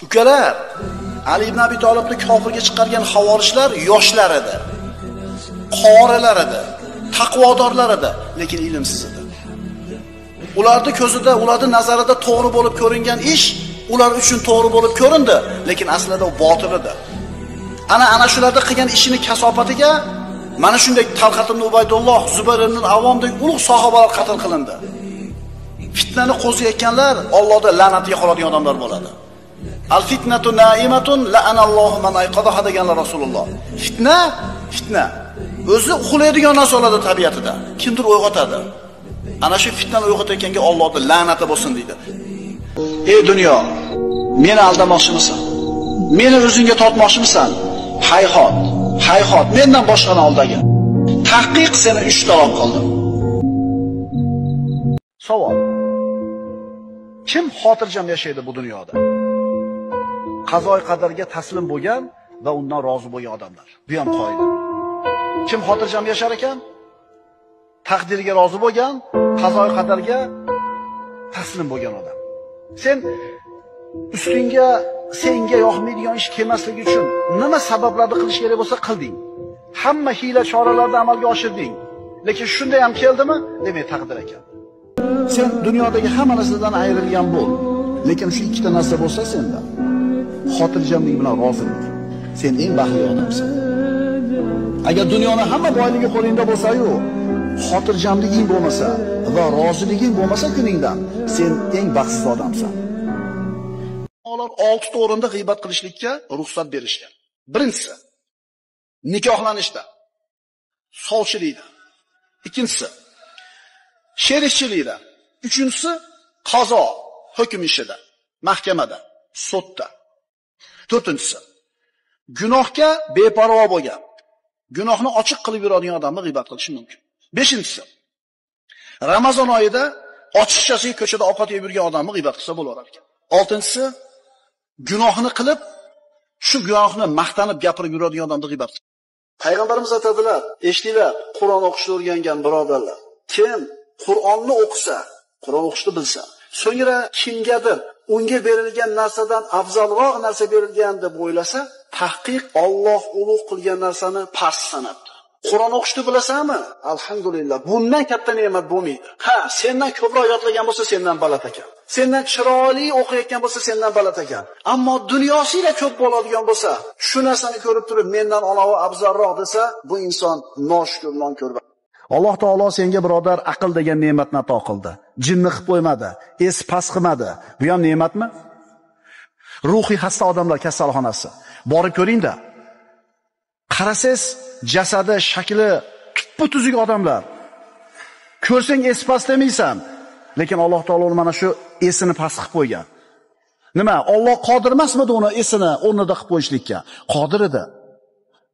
Ukalar, Ali ibn Abi Talibni kofirga chiqargan xavorijlar yoshlar edi. Qorilar edi, taqvodorlar edi, lekin ilmsiz edi. Ularning ko'zida, ularning nazarida to'g'ri bo'lib ko'ringan ish ular uchun to'g'ri bo'lib ko'rindi, lekin aslida u botil edi. Ana shularda qilgan ishini kasofatiga mana shunday Talhat ibn Ubaydulloh, Zubayr ibn Avvomdek ulug' sahobalar qatl qilindi. Fitnani qo'zg'ayotganlar Allohning la'natiga qoladigan odamlar bo'ladi. Al fitnatu na'imatun la'anallohu man ayqadaha deganlar Rasululloh. Fitna, fitna. O'zi uxlaydigan narsa bo'ladi tabiatida. Kimdir uyg'otadi. Ana shu fitnani uyg'otayotganga Allohning la'nati bo'lsin deydi. Ey dunyo, meni aldamoqchimisan? Meni o'zingga tortmoqchimisan? Hayhot, hayhot, mendan boshqani aldagin. Tahqiq seni 3 taloq qildim. Savol. Kim xotirjam yashaydi bu dunyoda? Qazoy qadarga taslim bo'lgan va undan rozi bo'lgan odamlar. Bu ham qoida. Kim xotirjam yashar ekan? Taqdirga rozi bo'lgan, qazoy qadarga taslim bo'lgan odam. Sen ustingga senga yoqmaydigan ish kelmasligi uchun nima sabablarni qilish kerak bo'lsa qilding. Hamma hiyla choralarni amalga oshirding. Lekin shunday ham keldimi? Demak taqdir ekan. Sen dunyodagi hamma narsadan ayrilgan bo'l. Lekin shu ikkita narsa bo'lsa senda, xotirjamlik bilan rozilik. Sen eng baxtli odamsan. Agar dunyoni hamma boyligi qo'lingda bo'lsa-yu, xotirjamliging bo'lmasa va roziliging bo'lmasa kuningdan, sen eng baxtsiz odamsan. Ular 6 ta o'rinda g'iybat qilishlikka ruxsat berishgan. Birinchisi, nikohlanishda, sovchilikda. Ikkinchisi, sherikchilikda. Uchinchisi, qazo, hukm ishida, mahkamada, sudda. To'rtinchisi, gunohga beparvo bo'lgan, gunohni ochiq qilib yuradigan odamni g'iybat qilish mumkin. Beshinchisi, Ramazon oyida ochiqchasiga ko'chada ovqat yeb yurgan odamni g'iybat qilsa bo'lar ekan. Oltinchisi, gunohini qilib, shu gunohni maqtanib gapirib yuradigan odamni g'iybat qilsa. Payg'ambarimiz aytadilar, eshitinglar, Qur'on o'qishni o'rgangan birodarlar, kim Qur'onni o'qisa, Qur'on o'qishni bilsa, so'ngra kimgadir unga berilgan narsadan afzalroq narsa berilgan deb o'ylasa, tahqiq Alloh ulug' qilgan narsani past sanabdi. Qur'on o'qishni bilasanmi? Alhamdulillah, bundan katta ne'mat bo'lmaydi. Ha, sendan ko'proq yodlagan bo'lsa sendan baland ekan. Sendan chiroyli o'qiyotgan bo'lsa sendan baland ekan. Ammo dunyosida ko'p bo'ladigan bo'lsa, shu narsani ko'rib turib mendan onovi afzalroq desa, bu inson noshukur, nonko'r. Alloh taolo senga birodar aql degan ne'matni ato qildi. Jinni qilib qo'ymadi, es past qilmadi. Bu ham ne'matmi? Ruhiy xasta odamlar kasalxonasi. Borib ko'ring-da. Qarasangiz, jasadi, shakli tuppa-tuzuk odamlar. Ko'rsang es past demaysan, lekin Alloh taolo mana shu esini past qilib qo'ygan. Nima? Alloh qodir emasmidi uni esini o'rnida qilib qo'yishlikka? Qodir edi.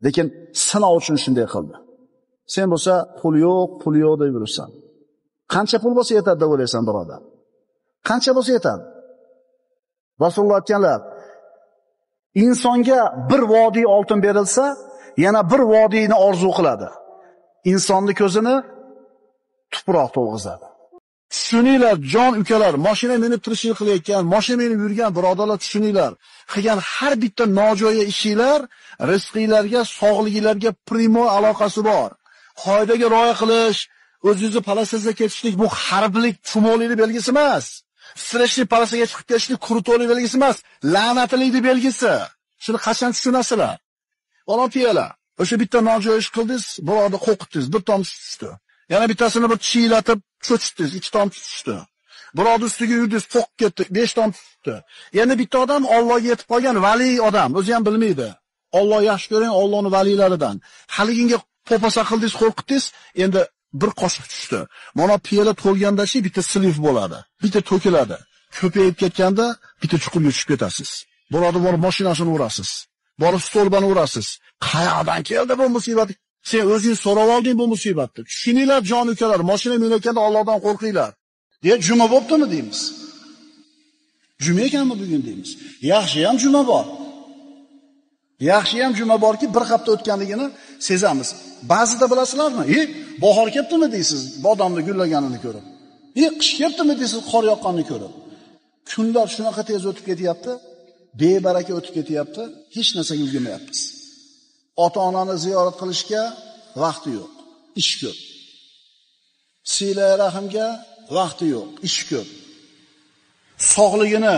Lekin sinov uchun shunday qildi. Sen bo'lsa pul yo'q, pul yo'q deb yuribsan. Qancha pul bo'lsa yetadi deb o'ylaysan, birodar. Qancha bo'lsa yetadi? Rasululloh aytganlar, insonga bir vodiy oltin berilsa, yana bir vodiyni orzu qiladi. Insonni ko'zini tuproq to'lg'izadi. Tushuninglar, jon ukalar, mashina minib tirishlik qilayotgan, mashina minib yurgan birodarlar, tushuninglar. Qilgan har bitta nojo'ya ishinglar rizqinglarga, sog'liginglarga primo aloqasi bor. Qoidaga rioya qilish, o'zingizni palasasiga ketishlik bu harblik, chumolilik belgisi emas. Stressli palasaga chiqib ketishlik krutolik belgisi emas, la'natlilik belgisi. Shuni qachon tushunasizlar? Ona piyola, o'sha bitta nojo'ya ish qildingiz, birovni qo'rqitdingiz, bir tomchi tushdi. Yana bittasini bir chiylatib cho'chitdingiz, 2 tomchi tushdi. Birovni ustiga yurdingiz, qo'rqib ketdi, 5 tomchi tushdi. Endi bitta odam Allohga yetib qolgan vali odam, o'zi ham bilmaydi. Alloh yaxshi ko'ring, Allohning valilaridan. Haliginga popasa qildingiz, qo'rqitdingiz, endi bir qoshiq tushdi. Mana piyola to'lganda-chi bitta slif bo'ladi, bitta to'kiladi. Ko'payib ketganda bitta chuqurga tushib ketasiz. Birovni borib mashinasini urasiz. Borib stolbani urasiz. Qayerdan keldi bu musibat? Sen o'zing so'rab olding bu musibatni. Tushuninglar jon ukalar, mashina minayotganda Allohdan qo'rqinglar. Deya juma bo'ptimi deymiz. Juma ekanmi bugun deymiz. Yaxshi ham juma bor. Yaxshi ham juma borki, bir hafta o'tganligini sezamiz. Ba'zida bilasizlarmi? Bahor kelibdimi deysiz, bodomni gullaganini ko'rib. Qish kelibdimi deysiz, qor yoqqanini ko'rib. Kunlar shunaqa tez o'tib ketyapti. Bebaraka o'tib ketyapti, hech narsaga ulgurmayapmiz. Ota-onani ziyorat qilishga vaqti yo'q, ish ko'p. Sila rahimga vaqti yo'q, ish ko'p. Sog'ligini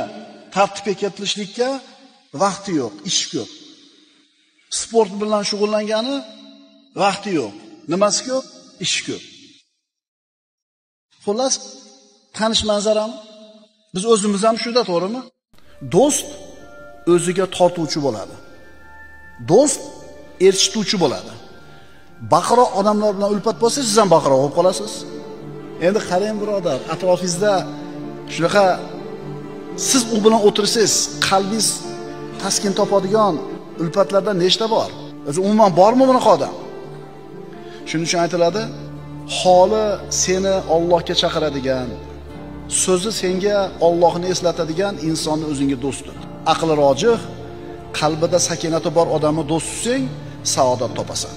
tartibga keltirishlikka vaqti yo'q, ish ko'p. Sport bilan shug'ullangani vaqti yo'q. Nimasi ko'p? Ish ko'p. Xullas, tanish manzarami? Biz o'zimiz ham shuda, to'g'rimi? Do'st o'ziga tortuvchi bo'ladi. Do'st erchituvchi bo'ladi. Baqroq odamlar bilan ulfat bo'lsa, siz ham baqroq bo'lib qolasiz. Endi qarang birodar, atrofingizda shunaqa siz u bilan o'tirsangiz, qalbingiz taskin topadigan ulfatlardan nechta bor? O'zi umuman bormi bunaqa odam? Shuning uchun aytiladi, holi seni Allohga chaqiradigan, so'zi senga Allohni eslatadigan insonni o'zingga do'st tut. Aqli rojih, qalbida sakinati bor odamni do'st tutsang, saodat topasan.